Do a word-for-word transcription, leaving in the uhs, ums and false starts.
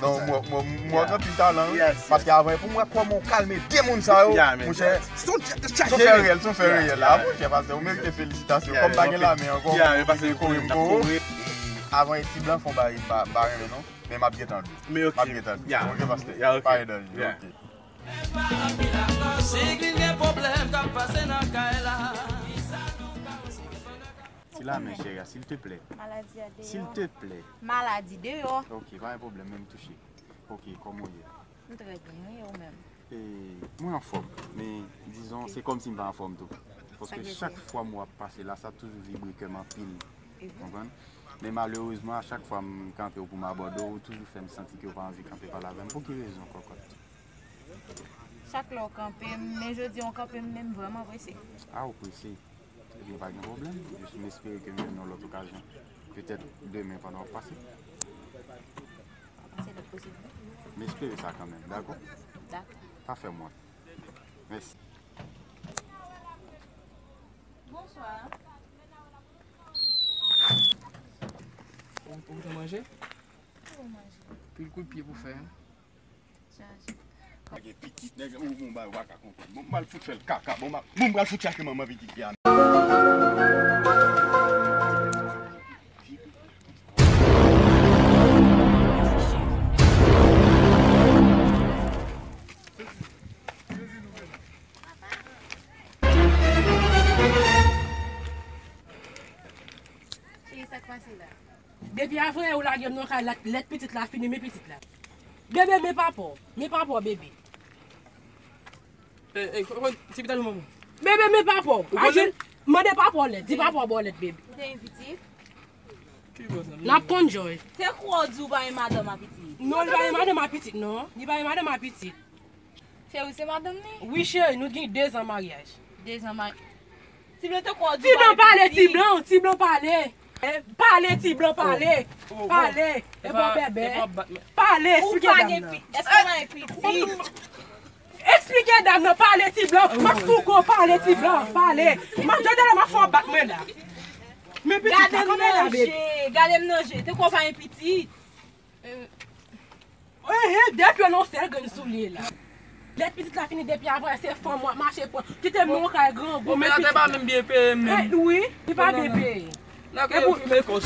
Mwen, mwen, mwen wè w gen anpil talan, wi. Paske avan, pou mwen, kòman w kalme de moun sa yo, monchè, se yon fè reyèl, se yon fè reyèl la, monchè, pastè, ou merite felisitasyon. Kòm pa gen lame ankò, ou merite kore m kore. Avan, e ti blan fè yon bagay m pa, m pa renmen, non. Men m ap gentan di w. M ap gentan di w. Ok, pastè. Pa gen danje. Ok. Si gen pwoblèm k ap pase nan kay la. Ti lame, cheri, silteplè. Maladi a deyò. Silteplè. Maladi deyò. Ok, pa gen pwoblèm, men m touche. Ok, kòman w ye? M trè byen, wi, ou menm? E, mwen anfòm, men dizon, se kòmsi m pa anfòm tou. Paske chak fwa m wè w ap pase la, sa toujou vibre kè m anpil. Konprann? Men malerezman, a chak fwa m kanpe w pou m abòde w, ou toujou fè m santi ke w pa anvi kanpe pale avè m. Pou ki rezon, kòkòt? Chak lè w kanpe m, men jodi a w kanpe m, men m vrèman prese. A, ou prese? Ebyen, pa gen pwoblèm. Jis m espere ke m jwenn yon lòt okazyon. Petèt demen pandan w ap pase. Se lè posib, wi. M espere sa kanmenm, dakò? Dakò. Pa fè m wont. Mèsi. Bonswa. Ou, ou te manje? Ou manje. Pil kout pye pou fè, hein? Chaje. Gen pitit, nèg, ou bon, ba, ou pa ka konprann. Bon, m pral fout fè l kaka. Bon, m a, bon, m pral fout chache manman pitit li a. Cheri, sa k pase la? Depi avan yè ou lage m nan kay la, lèt pitit la fini, men pitit la. Bebe, men papa w, men papa w, bebe. Eh, eh, kòman ti pitit la manman? Bebe, men papa w. Ou konnen? Mande papa w lèt, di papa w ba w lèt, bebe. Ou te gen pitit? N ap konn jòj. Te kwè w di w pa gen madanm a pitit. Non, li pa gen madanm a pitit, non. Li pa gen madanm a pitit. Cheri, se madanm li? Wi, cheri, nou gen de zan maryaj. De zan maryaj. Ti blan te kwè w di w pa gen pitit. Ti blan pale, ti blan, ti blan pale. Eh, pale, ti blan, pale. Pale. E pa bèbè. Pale, eksplike dam nan. Èske w pa gen pitit? Eksplike dam nan, pale ti blan. M ap fouke w, pale ti blan, pale. M ap jodi a la, m ap fè w bat mwen la. Men pitit la, kòman l la, bebe? Gade m nan je, gade m nan je. Te kwè w pa gen pitit. Ehe, depi w nan sèl grenn soulye la. Lè pitit la fini, depi avan, se fanm w ap mache pran. Kite m nan kay grangou, men pitit la. Te pa menm byen peye menm. Wi, li pa byen peye. Nan kay yo fimen kòs.